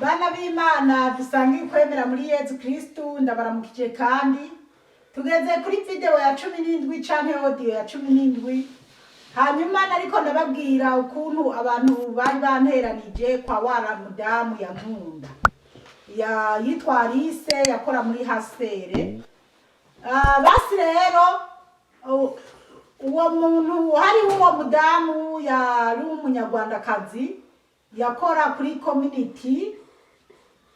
Bana b'Imana dusangiye ukwemera muri Yezu Kristu, ndabaramukije kandi tugeze kuri video ya 17 canke audio ya 17. Hanyuma nariko ndababwira ukuntu abantu bari banteranije kwa wa mudamu ya Nkunda ya yitwa Alice, yakora muri Hasere. Basi rero uwo muntu, hariho uwo mudamu yari umunyarwandakazi, yakora kuri community,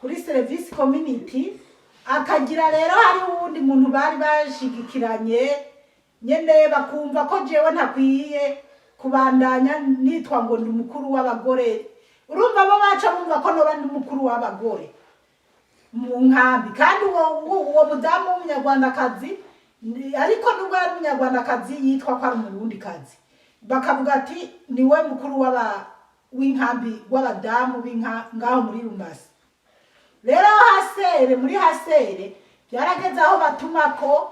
kuri service community. Akagira rero hari uwundi muntu bari bashigikiranye nyene, bakumva ko jewe ntakwiye kubandanya nitwa ngo ndi umukuru w'abagore. Urumva bo baca bumva ko noba ndi umukuru w'abagore mu nkambi, kandi uwo mudamu w'umunyarwandakazi ariko nubwo yari umunyarwandakazi yitwa ko ari umurundikazi, bakavuga ati niwe mukuru w'aba w'inkambi, w'abadamu b'inka ngaho muri Rumasi. Rero Hasere, muri Hasere byarageze aho batuma ko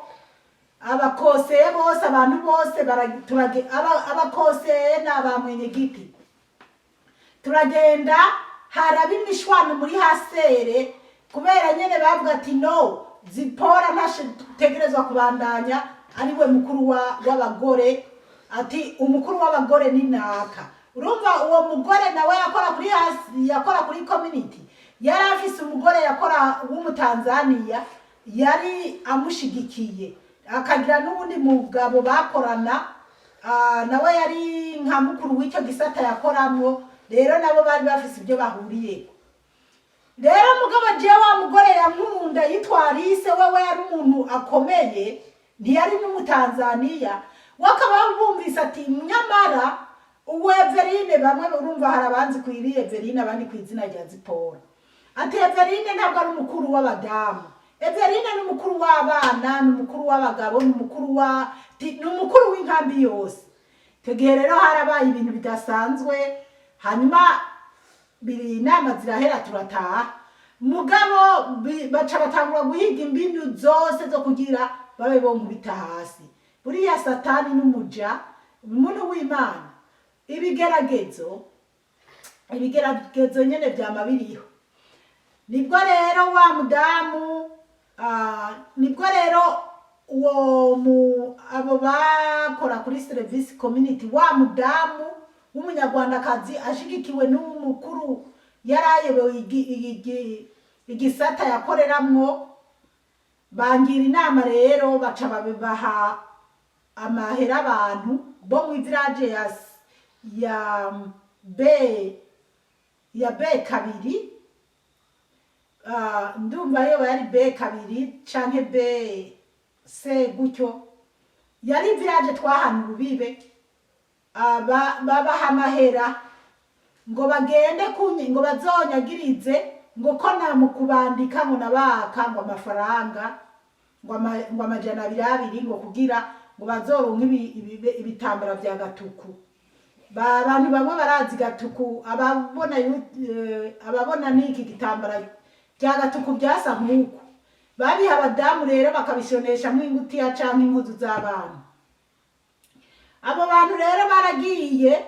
abakoseye bose, abantu bose abakoseye n'abamwenyegiti, turagenda haraba imishwano muri Hasere, kubera nyene bavuga ati no, Zipora ntashetegerezwa kubandanya ariwe mukuru w'abagore, ati umukuru w'abagore ni naka. Urumva uwo mugore nawe yakora kuri hasi, yakora kuri community, yari afise umugore yakora w'umutanzaniya yari amushigikiye, akagira n'uwundi mugabo bakorana, nawe yari nka mukuru w'icyo gisata yakoramwo. Rero nabo bari bafise ibyo bahuriyeko. Rero mugabo jewe wa mugore yankunda yitwa Alice, wewe yari umuntu akomeye, ntiyari n'umutanzaniya, we akaba bumvise ati nyamara uwo Everine, bamwe urumva hari abanzi ku iri Everine, abandi ku izina rya Zipora, ati Everine ntabwo ari umukuru w'abadamu, Everine ni umukuru w'abana, ni umukuru w'abagabo, ni umukuru wa ni umukuru w'inkambi yose. Icyo gihe rero harabaye ibintu bidasanzwe. Hanyuma biri inama zirahera, turataha, mugabo baca batangura guhiga imbinu zose zo kugira babe bonkubita hasi. Buriya Satani n'umuja, umuntu w'Imana, ibigeragezo nyene vyama biriho. Nibwo rero wa mudamu, nibwo rero uwo mu abo bakora kuri service community, wa mudamu w'umunyarwandakazi ashigikiwe n'umukuru yari ayoboye igisata yakoreramwo, bangira inama rero, baca babibaha amahera abantu bo mu village ya B2. Ndumva yoba yari B2 canke B C gutyo, yari village twahana urubibe. Babaha amahera ngo bagende kunye, ngo bazonyagirize ngo ko na mu kubandika ngo nabaka ngo amafaranga ngo 200 ngo kugira ngo bazoronke ibitambara vya gatuku. Abantu bamwe barazi gatuku, ababona ababona n'iki gitambara bya gatuku byasa nk'uku, babiha abadamu rero bakabishoneshamwo ingutiya canke impuzu z'abana. Abo bantu rero baragiye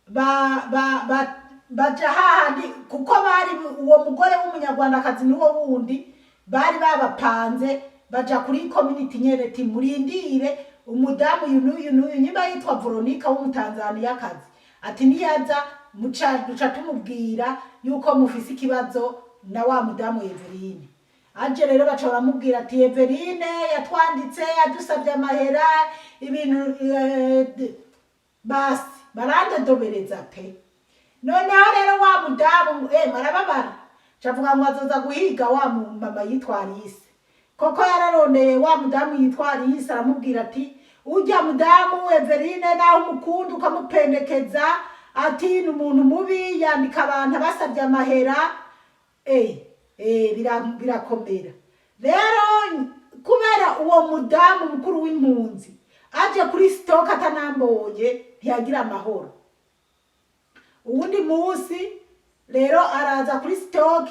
ba, ba, ba, baja hahandi, kuko bari uwo mugore w'umunyarwandakazi n'uwo wundi bari babapanze, baja kuri community nyene ti murindire umudamu uyu n'uyu n'uyu, nyimba yitwa Veronica w'umutanzaniyakazi, ati niyaza muca duca tumubwira yuko mufise ikibazo na wa mudamu Everine. Aje rero baca baramubwira ati Everine yatwanditse adusabye amahera, ibintu basi barandodobereza pe. Noneho rero wa mudamu marababara, cavuga ngo azoza guhiga wa mama yitwa Alice. Koko yararondeye wa mudamu yitwa Alice, aramubwira ati urya mudamu Everine naho umukunda ukamupendekeza, ati ni umuntu mubi, yandika abantu abasabye amahera. Birakomera rero, kubera uwo mudamu mukuru w'impunzi aje kuri stock atanambonye ntiyagira amahoro. Uwundi munsi rero araza kuri stock,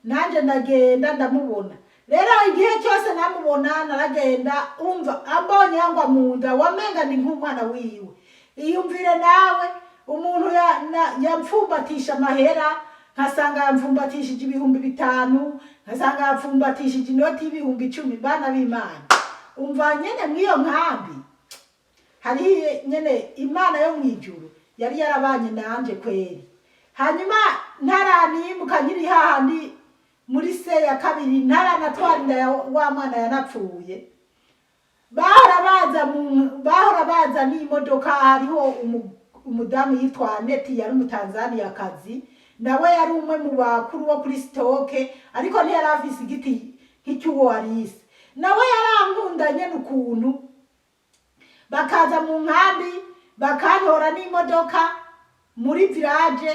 nanje ndagenda ndamubona. Rero igihe cyose namubona naragenda, umva ambonye yangwa mu nda, wamenga ni nk'umwana wiwe. Iyumvire nawe umuntu yamfumbatisha amahera. Nkasanga yamfumbatishije 5000, nkasanga yamfumbatishije inoti y'ibihumbi 10. Bana b'Imana, umva nyene, mw'iyo nkambi hari nyene Imana yo mw'ijuru yari yarabanye nanje kweri. Hanyuma ntaranimuka, nkiri hahandi muri se ya kabiri, ntaranatwara inda ya wa mwana yanapfuye, bahora baza n'imodoka. Hariho umudamu yitwa Aneti, yari umutanzaniyakazi, nawe yari umwe mu bakuru bo kuri stock, ariko ntiyari afise igiti nk'icy'uwo Alice. Nawe yarankunda nyene ukuntu, bakaza mu nkambi bakantora n'imodoka muri village,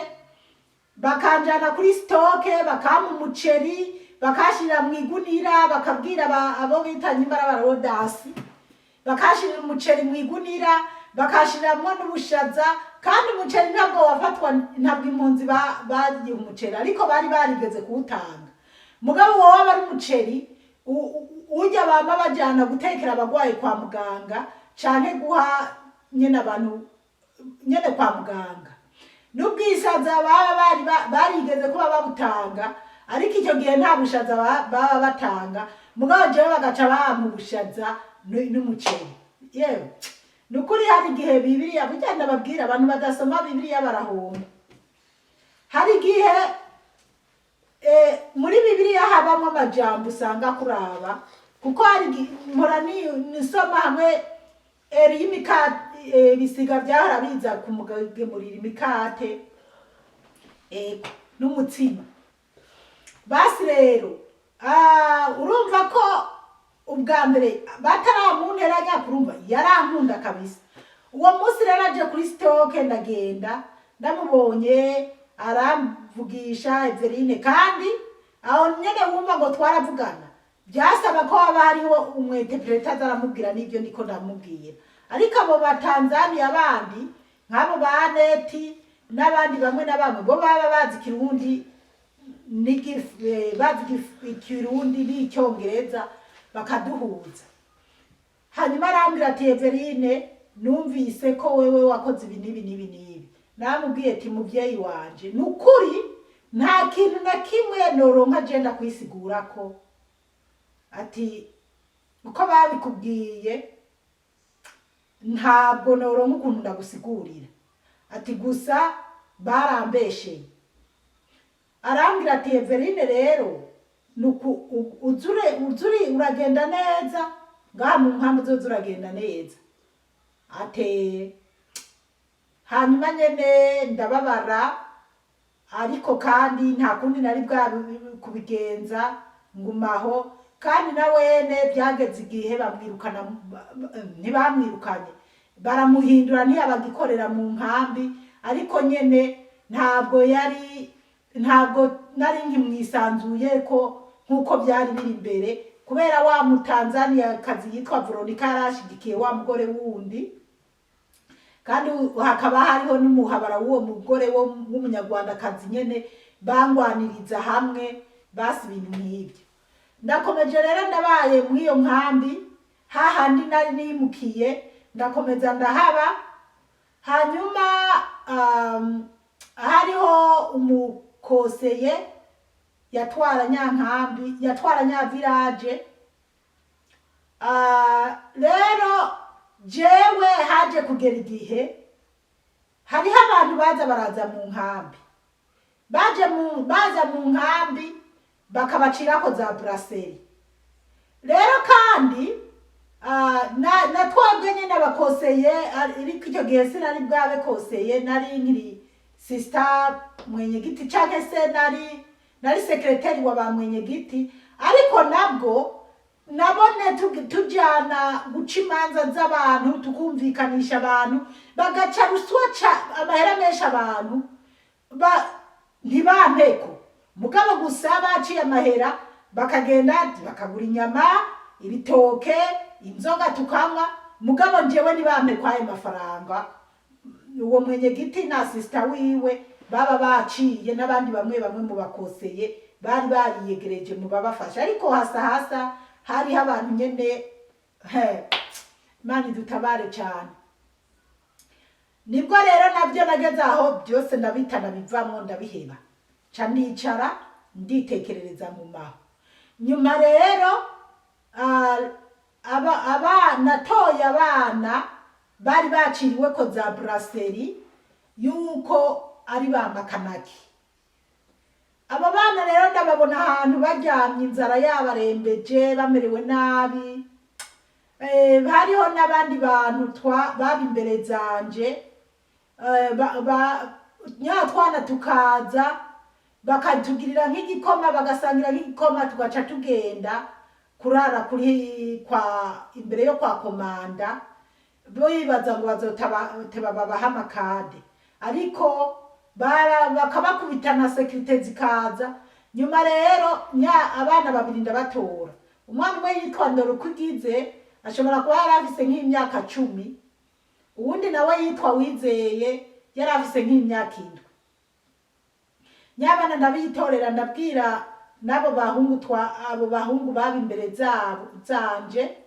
bakanjana kuri stock, bakampa umuceri, bakashirira mu igunira, bakabwira abo bita nyimba abarodasi, bakashirira umuceri mu igunira, bakashiramwo n'ubushaza. Kandi umuceri ntabwo wafatwa, ntabwo impunzi bariye umuceri, ariko bari barigeze kuwutanga. Mugabo wowe aba ari umuceri urya bama bajana gutekera abagwayi kwa muganga, canke guha nyene abantu nyene kwa muganga. N'ubwisaza baba bari barigeze kuba babutanga, ariko icyo gihe nta bushaza baba batanga. Mugabo jewe bagaca bampa ubushaza n'umuceri. Yewe, ni ukuri, hari igihe Bibiliya, burya ndababwira, abantu badasoma Bibiliya barahomba. Hari igihe muri Bibiliya habamwo amajambo usanga kuraba, kuko hari mpora nisoma hamwe eri y'imikate, ibisiga byahora biza kumugemurira imikate n'umutsima. Basi rero, urumva ko ubwa mbere bataramunteranya, kurumva yarankunda kabisa. Uwo munsi rero aje kuri stock, ndagenda ndamubonye, aramvugisha Everine. Kandi aho nyene wumva ngo twaravugana, byasaba ko haba hariho umwinterprète aza aramubwira n'ibyo niko ndamubwira. Ariko abo batanzaniya bandi, nk'abo ba Neti n'abandi bamwe na bamwe, bo baba bazi Ikirundi bazi Ikirundi n'Icyongereza, bakaduhuza. Hanyuma arambwira ati: "Everine, numvise ko wewe wakoze ibi n'ibi n'ibi n'ibi." Namubwiye ati: "Muvyeyi wanje, ni ukuri nta kintu na kimwe noronka jenda kwisigurako." Ati: "Uko babikubwiye ntabwo noronka ukuntu ndagusigurira." Ati: "Gusa barambesheye." Arambwira ati: "Everine rero, nuku uzure uzuri uragenda neza ngaha mu nkambi, uzoza uragenda neza." Ate hanyuma nyene ndababara, ariko kandi nta kundi nari bwa kubigenza, ngumaho. Kandi na wene byageze igihe bamwirukana, ntibamwirukanye, baramuhindura, ntiyabagikorera mu nkambi. Ariko nyene ntabwo yari, ntabwo nari nkimwisanzuye ko nk'uko byari biri imbere, kubera wa mutanzaniya kazi yitwa Veronica yarashigikiye wa mugore wundi, kandi hakaba hariho n'umuhabara w'uwo mugore w'umunyarwandakazi nyene bangwaniriza hamwe. Basi ibintu nk'ibyo. Ndakomeje rero, ndabaye muri iyo nkambi hahandi nari nimukiye, ndakomeza ndahaba. Hanyuma hariho umukoseye yatwara nyankambi, yatwara nya village. Rero jewe haje kugera igihe hariho abantu baza baraza mu nkambi, baje mu baza mu nkambi bakabacirako za bracelet. Rero kandi na twebwe nyene abakoseye, ariko icyo gihe sinari bwabe koseye, nari nkiri sister mwenyegiti, canke se nari secrétaire wa ba mwenyegiti. Ariko nabwo nabone tujana guca imanza z'abantu, tukumvikanisha abantu, bagaca ruswa, ca amahera menshi abantu ba ntibampeko. Mugabo gusa baciye amahera, bakagenda bakagura inyama, ibitoke, inzoga, tukanywa. Mugabo njyewe ntibampe kwayo mafaranga uwo mwenyegiti na sister wiwe baba baciye, n'abandi bamwe bamwe mu bakoseye bari bariyegereje mu babafasha. Ariko hasa hasa hariho abantu nyene, he Mani dutabare cyane. Nibwo rero nabyo nageze aho byose ndabita, ndabivamwo, ndabiheba. Ca ndicara nditekerereza mu maho. Nyuma rero aba natoye abana bari baciriwe ko za bracelet yuko ari ba makanaki. Abo bana rero ndababona ahantu baryamye, inzara yabarembeje, bamerewe nabi. Hariho n'abandi bantu baba imbere zanje, nyatwana tukaza bakatugirira nk'igikoma, bagasangira nk'igikoma, tugaca tugenda kurara kuri kwa imbere yo kwa komanda, bibaza ngo bazoteba babaha amakade, ariko bakabakubita na sécurité zikaza. Nyuma rero nya abana babiri ndabatora. Umwana umwe yitwa Ndorukwigize, ashobora kuba yari afise nk'imyaka 10, uwundi nawe yitwa Wizeye, yari afise nk'imyaka 7. Nyabana ndabitorera, ndabwira n'abo bahungu twa abo bahungu baba imbere zabo zanje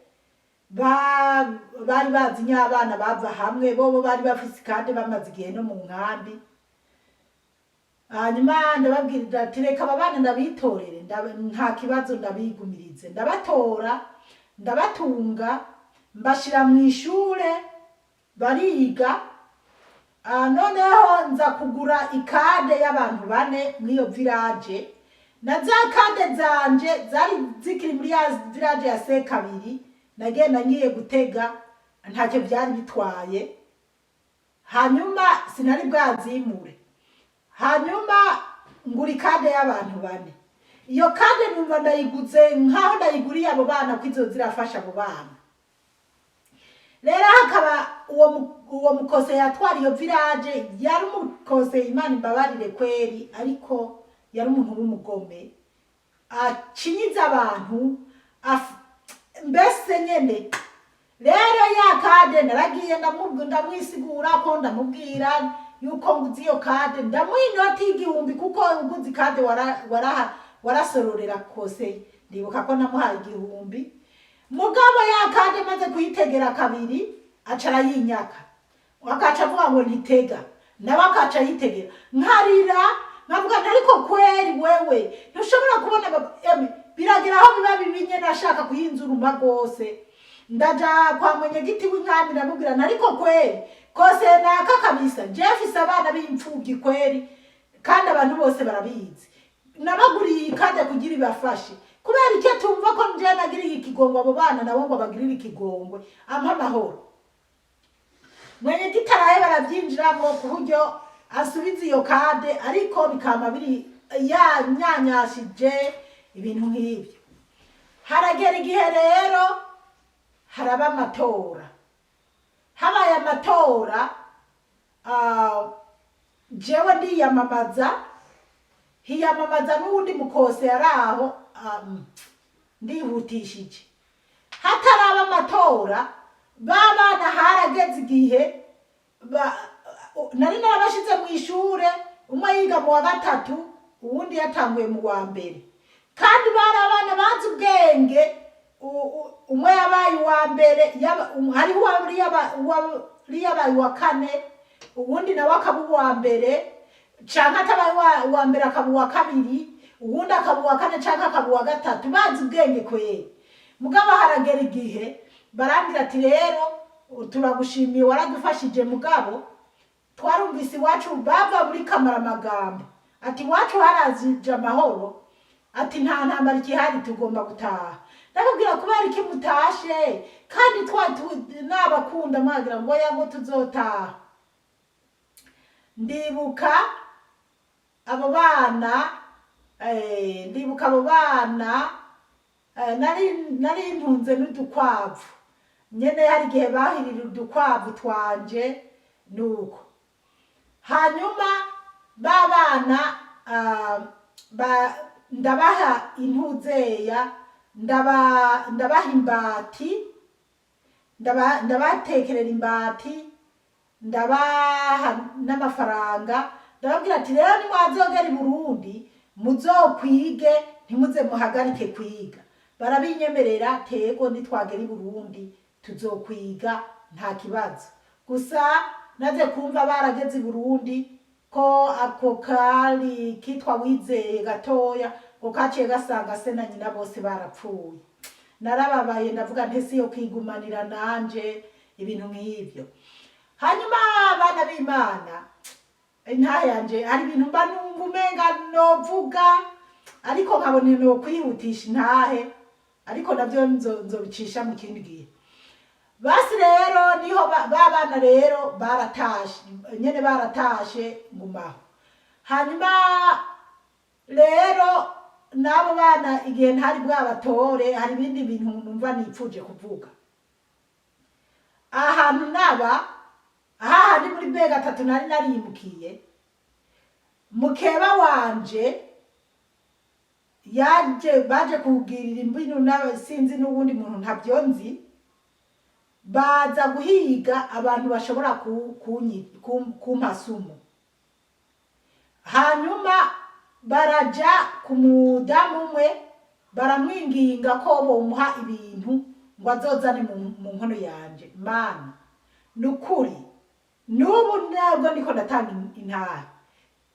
bari bazi nyabana bava hamwe, bobo bari bafise kandi bamaze igihe no mu nkambi. Hanyuma ndababwira ati: "Reka aba bana ndabitorere, nta kibazo, ndabigumirize." Ndabatora, ndabatunga, mbashira mu ishure bariga. Noneho nza kugura ikade y'abantu bane mw'iyo village, na za kade zanje zari zikiri muri ya village ya Sekabiri. Nagenda ngiye gutega, ntacyo byari bitwaye. Hanyuma sinari bwazimure. Hanyuma ngura ikade y'abantu bane. Iyo kade numva ndayiguze nkaho ndayiguriye abo bana, ko izo zirafasha abo bana. Rero hakaba uwo mukose yatwara iyo village, yari umukose, Imana imbabarire kweri, ariko yari umuntu w'umugome acinyiza abantu, mbese nyene. Rero ya kade naragiye ndamwisigura ko ndamubwira yuko nguze iyo kade, ndamuha inoti y'1000, kuko uguze ikade warasororera kose. Ndibuka ko namuhaye 1000, mugabo ya kade maze kuyitegera kabiri aca arayinyaka, akaca avuga ngo ntitega, nawe akaca ayitegera. Nkarira, nkavuga nti: "Ariko kweri wewe ntushobora kubona eme." Biragera aho biba bibi nyene, ashaka kuyinzuruma rwose. Ndaja kwa mwenyegiti w'inkambi, ndamubwira nti: "Ariko kweri kose naka kabisa, jewe abana b'imfubyi kweri, kandi abantu bose barabizi, nabaguriye iyi kade kugira ibafashe. Kubera icyo tumva ko nje nagiriye ikigongwe abo bana, nabo ngo bagirire ikigongwe, ampa amahoro?" Mwenyegiti arahe barabyinjiramo ku buryo asubiza iyo kade, ariko bikama biri yanyanyashije ibintu nk'ibyo. Haragera igihe rero haraba amatora. Habaye amatora, jewe ndiyamamaza, hiyamamaza n'uwundi mukose yari aho. Ndihutishije. Hataraba amatora, ba bana harageze igihe nari narabashize mu ishure, umwe yiga mu wa gatatu, uwundi yatanguye mu wa mbere, kandi bari abana bazi ubwenge. Umwe yabaye uwa mbere, hariho uwari yabaye uwa kane, uwundi nawe akaba uwa mbere, canke atabaye uwa mbere akaba uwa kabiri, uwundi akaba uwa kane canke akaba uwa gatatu. Bazi ubwenge kweri. Mugabo haragera igihe barambwira ati: "Rero turagushimiye, waradufashije, mugabo twarumvise iwacu bava muri kamaramagambo ati iwacu harazije amahoro, ati nta ntambara ikihari, tugomba gutaha." Ndakubwira: "Kubera iki mutashe kandi nabakunda?" Mwagira ngo yango tuzotaha. Ndibuka abo bana, ndibuka abo bana, nari ntunze n'udukwavu nyene. Hari igihe bahirira udukwavu twanje nuko. Hanyuma ba bana, ndabaha intuzeya, ndabaha imbati, ndabatekerera imbati, ndabaha n'amafaranga. Ndababwira ati: "Rero nimwazogera i Burundi muzokwige, ntimuze muhagarike kwiga." Barabinyemerera: "Tego, nitwagera i Burundi tuzokwiga, nta kibazo." Gusa naze kumva barageze i Burundi. Ko ako kari kitwa Wizeye gatoya, ngo kaciye gasanga se na nyina bose barapfuye. Narababaye, ndavuga ntese yo kwigumanira nanje ibintu nk'ibyo. Hanyuma, abana b'Imana, intahe yanje, hari ibintu mba numva umenga novuga, ariko nkabona no kwihutisha intahe, ariko nabyo nzobicisha mu kindi gihe. Basi rero niho ba bana rero baratashe nyene, baratashe, ngumaho. Hanyuma rero n'abo bana, igihe ntari bwabatore, hari ibindi bintu numva nipfuje kuvuga. Ahantu naba, hahandi muri B3 nari narimukiye, mukeba wanje yaje, baje kugirira imbinu nawe, sinzi n'uwundi muntu, ntabyo nzi. Baza guhiga abantu bashobora kumpa sumu. Hanyuma baraja ku mudamu umwe, baramwinginga ko bomuha ibintu ngo azozane mu nkono yanje. Mana, nukuri n'ubu ntabwo ndiko ndatanga intahe.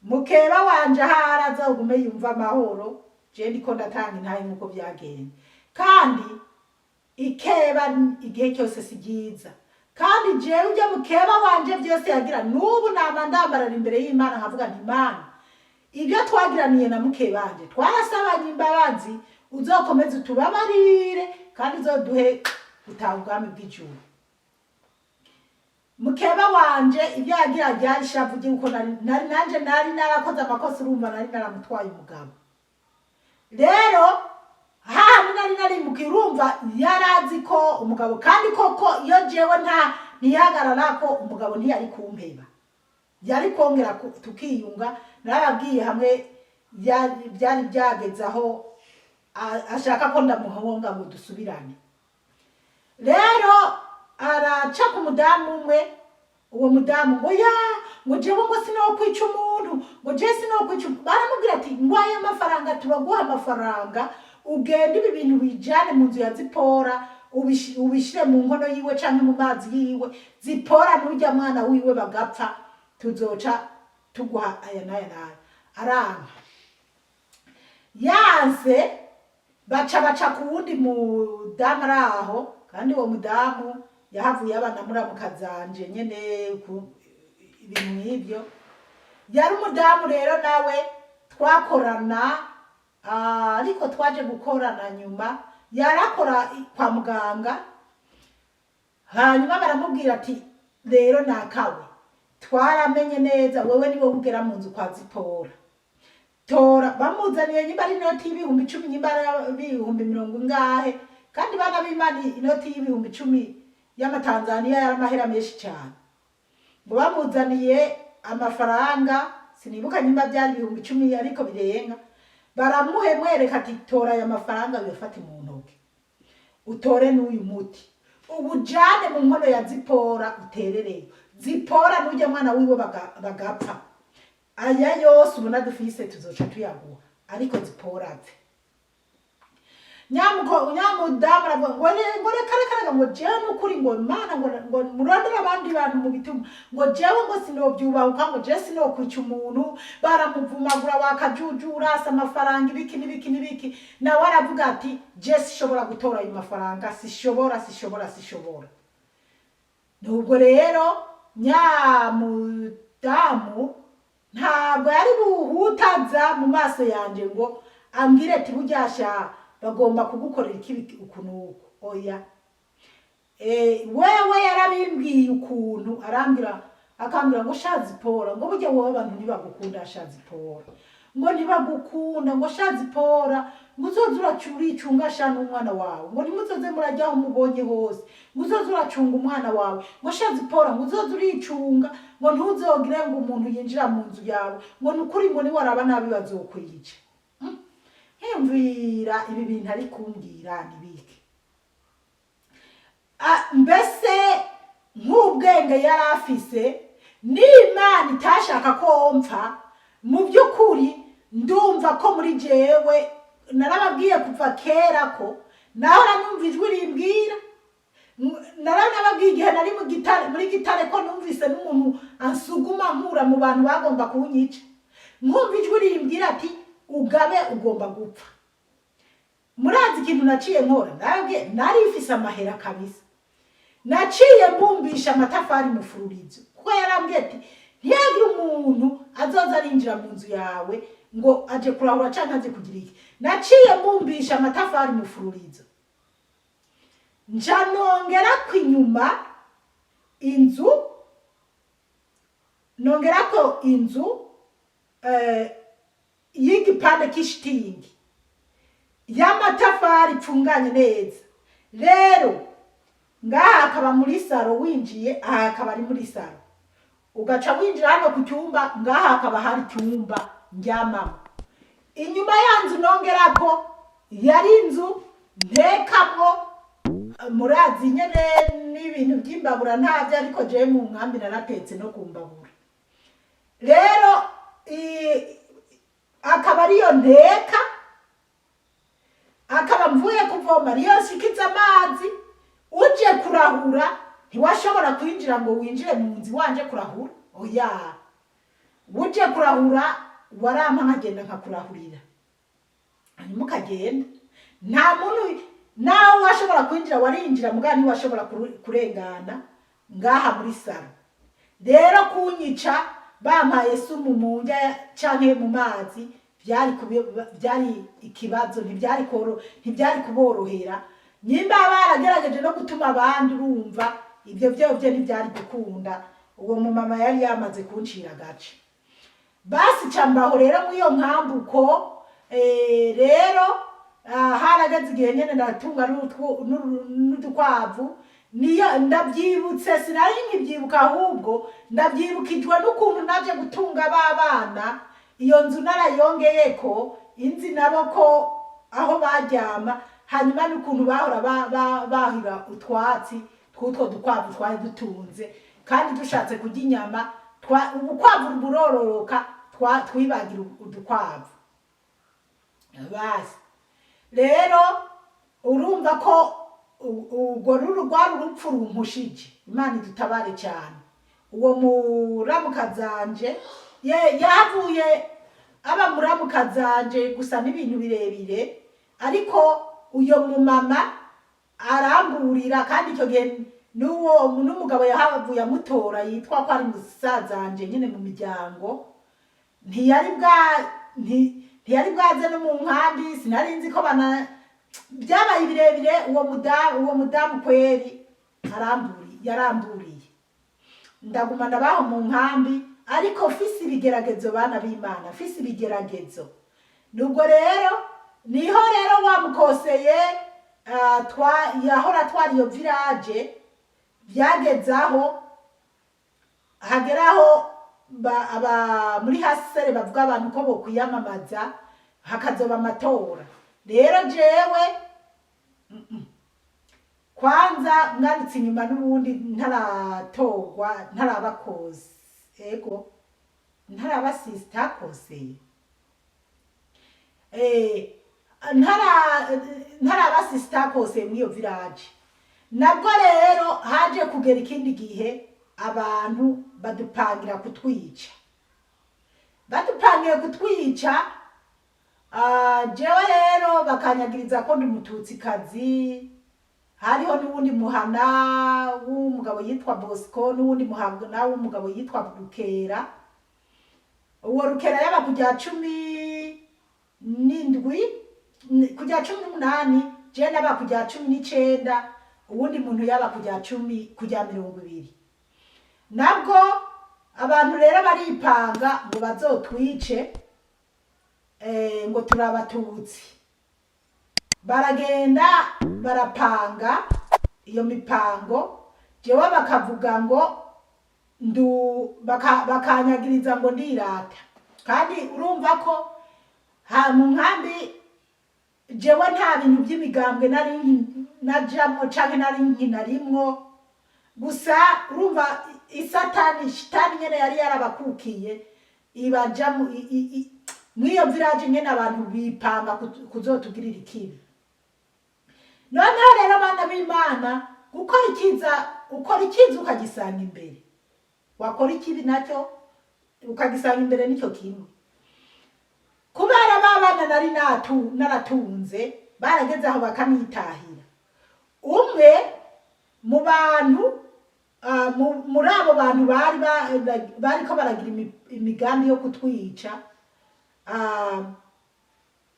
Mukeba wanje ahari azogume yumva amahoro. Je ndiko ndatanga intahe nk'uko byagenze. Kandi ikeba igihe cyose si ryiza. Kandi jewe ujya mukeba wanje byose yagira, n'ubu nama ndambarara imbere y'Imana, nkavuga nti: "Imana, ibyo twagiraniye na mukeba wanje, twarasabanye imbabazi, uzokomeze utubabarire kandi uzoduhe gutaha ubwami bw'ijuru." Mukeba wanje ibyo yagira byari ishavu ry'uko nari nanje nari narakoze amakosa. Urumva, nari naramutwaye umugabo. Rero hahandi nari narimukiye, urumva yarazi ko umugabo, kandi koko iyo jewe nta ntihagarara ko umugabo ntiyari kumpeba, yari kongera tukiyunga. Narababwiye hamwe byari byageze aho ashaka ko ndamuhonga ngo dusubirane. Rero araca ku mudamu umwe. Uwo mudamu ngo ya ngo jewe ngo sinokwica umuntu, ngo jewe sinokwica umuntu. Baramubwira ati: "Ngo aya mafaranga, turaguha amafaranga, ugende ibi bintu bijane mu nzu ya Zipora, ubishire mu nkono yiwe canke mu mazi yiwe. Zipora n'urya mwana wiwe bagapfa, tuzoca tuguha aya n'aya n'aya." Aranka. Yanse, baca ku wundi mudamu ari aho. Kandi uwo mudamu yahavuye abana muramukazanje nyene ibintu nk'ibyo. Yari umudamu rero nawe twakorana, ariko twaje gukorana nyuma. Yarakora kwa muganga. Hanyuma baramubwira ati: "Rero nakawe twaramenye neza, wewe niwe ugera mu nzu kwa Zipora, tora." Bamuzaniye nyimba ari inoti y'ibihumbi 10, nyimba ari ibihumbi mirongo ingahe. Kandi bana b'Imana, inoti y'ibihumbi 10 y'amatanzaniya yari amahera menshi cyane. Ngo bamuzaniye amafaranga, sinibuka nyimba byari ibihumbi 10, ariko birenga. Baramuhe mwereka ati: "Tora aya mafaranga, uyafate mu ntoke, utore n'uyu muti, ubujane mu nkono ya Zipora, uterereyo. Zipora n'ujya mwana wiwe bagapfa, aya yose ubona dufise tuzoca tuyaguha, ariko Zipora apfe." Nyamuko nyamudamu aravuga ngo ngo reka reka reka, ngo jewe nukuri, ngo Mana, ngo murondere abandi bantu mu bituma, ngo jewe ngo sinovyubahuka, ngo jewe sinokwica umuntu. Baramuvumagura, wakajujura asa amafaranga, ibiki n'ibiki n'ibiki. Nawe aravuga ati: "Je sishobora gutora ayo mafaranga, sishobora, sishobora, sishobora." Nubwo rero nyamudamu ntabwo yari buhutaza mu maso yanje ngo ambwire ati: "Buryasha bagomba kugukorera iki uku n'uku." Oya. Wewe yarabimbwiye ukuntu arambwira, akambwira ngo: "Shazi Pora, ngo burya wowe abantu ntibagukunda. Shazi Pora, ngo ntibagukunda, ngo shazi Pora, ngo uzoze uricunga sha n'umwana wawe, ngo ntimuzoze murajya aho mubonye hose, ngo uzoze uracunga umwana wawe, ngo shazi Pora, ngo uzoze uricunga, ngo ntuzogire ngo umuntu yinjira mu nzu yawe, ngo nukuri, ngo niwaraba nabi bazokwica." Nkiyumvira ibi bintu ari kumbwira nibiki? Mbese nk'ubwenge yari afise, n'Imana itashaka ko mpfa. Mu by'ukuri ndumva ko muri jewe, narababwiye kuva kera ko nahora numva ijwi rimbwira. Naranababwiye igihe nari mu gitare, muri gitare, ko numvise n'umuntu ansuguma nkura mu bantu bagomba kunyica, nkumva ijwi rimbwira ati: "Ugabe, ugomba gupfa." Murazi ikintu naciye nkora? Nababwiye, nari mfise amahera kabisa. Naciye mbumbisha amatafari mu fururizo, kuko yarambwiye ati: "Ntihagire umuntu azoza arinjira mu nzu yawe ngo aje kurahura canke aje kugira iki." Naciye mbumbisha amatafari mu fururizo, nca nongerako inyuma inzu, nongerako inzu y'igipande k'ishitingi y'amatafari ipfunganye neza. Rero ngaha akaba muri salon, winjiye aha akaba ari muri salon, ugaca winjira hano ku cyumba, ngaha hakaba hari icyumba ndyamamo. Inyuma ya nzu nongerako yari inzu ntekamwo. Murazi nyene n'ibintu by'imbabura ntabyo, ariko jewe mu nkambi naratetse no ku mbabura. Rero akaba ariyo nteka, akaba mvuye kuvoma ariyo nshikiza amazi. Uje kurahura ntiwashobora kwinjira ngo winjire mu nzu iwanje kurahura, oya. Uje kurahura warampa nkagenda nkakurahurira, hanyuma ukagenda. Nta muntu nawe washobora kwinjira, warinjira mugabo ntiwashobora kurengana ngaha muri salon. Rero kunyica bampaye sumu mu ndya canke mu mazi byari ikibazo, ntibyari kuborohera. Nimba baragerageje no gutuma abandi, urumva ibyo vyovyo ntibyari gukunda. Uwo mumama yari yamaze kuncira agace. Basi cambaho rero muri iyo nkambuko. Rero harageze igihe nyene ndatunga n'udukwavu. Niyo ndabyibutse, sinari nkibyibuka, ahubwo ndabyibukijwe n'ukuntu naje gutunga ba bana. Iyo nzu narayongeyeko inzi nabo ko aho baryama, hanyuma n'ukuntu bahora bahira utwatsi tw'utwo dukwavu twari dutunze. Kandi dushatse kurya inyama, ubukwavu burororoka, twibagira udukwavu. Basi rero urumva ko urwo ruru rwari urupfu rumpushije. Imana idutabare cyane. Uwo muramukazanje yahavuye aba muramukazanje gusa n'ibintu birebire, ariko uyo mumama aramburira. Kandi icyo gihe n'uwo n'umugabo yahavuye amutora yitwa ko ari musazanje nyine mu miryango, ntiyari bwaze no mu nkambi. Sinari nzi ko bana byabaye birebire. Uwo mudamu kweri yaramburiye, ndaguma ndabaho mu nkambi, ariko fise ibigeragezo, bana b'Imana, fise ibigeragezo. Nubwo rero niho rero wamukoseye, yahora atwara iyo village, byageze aho hageraho aba muri hasere bavuga abantu ko bokwiyamamaza, hakazoba amatora. Rero jewe kwanza mwarutse inyuma n'ubundi ntaratorwa, ntarabakoze, ego, ntaraba sisita koseye, ntaraba sisita kose muri iyo village. Nabwo rero haje kugera ikindi gihe abantu badupangira kutwica, badupangiye kutwica. Jewe rero bakanyagiriza ko ndi Umututsikazi. Hariho n'uwundi muhana w'umugabo yitwa Bosco, n'uwundi muhana w'umugabo yitwa Rukera. Uwo Rukera yaba kujya 17, kujya 18, jewe naba kujya 19, uwundi muntu yaba kujya 10, kujya 20. Nabwo abantu rero baripanga ngo bazotwice, ngo turabatutsi. Baragenda barapanga iyo mipango, jewe bakavuga ngo ndu bakanyagiriza ngo ndirata. Kandi urumva ko ha mu nkambi jewe nta bintu by'imigambwe nari najamwo canke nari nkinarimwo. Gusa urumva isatani, shitani nyene yari yarabakukiye, ibaja mw'iyo village nyene, abantu bipanga kuzotugirira ikibi. Noneho rero, bana b'Imana, Gukora icyiza, ukora icyiza ukagisanga imbere, wakora ikibi nacyo ukagisanga imbere, nicyo kimwe. Kubera ba bana nari naratunze barageze aho bakamwitahira. Umwe mu bantu muri abo bantu bari bariko baragira imigambi yo kutwica,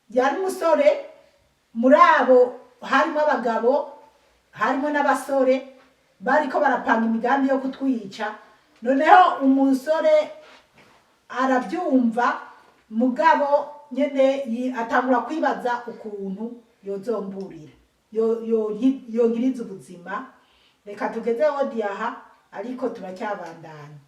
yari umusore. Muri abo harimo abagabo, harimo n'abasore bariko barapanga imigambi yo kutwica. Noneho umusore arabyumva, mugabo nyene atangura kwibaza ukuntu yozomburira, yonkiriza ubuzima. Reka tugeze odiyaha, ariko turacyabandanya.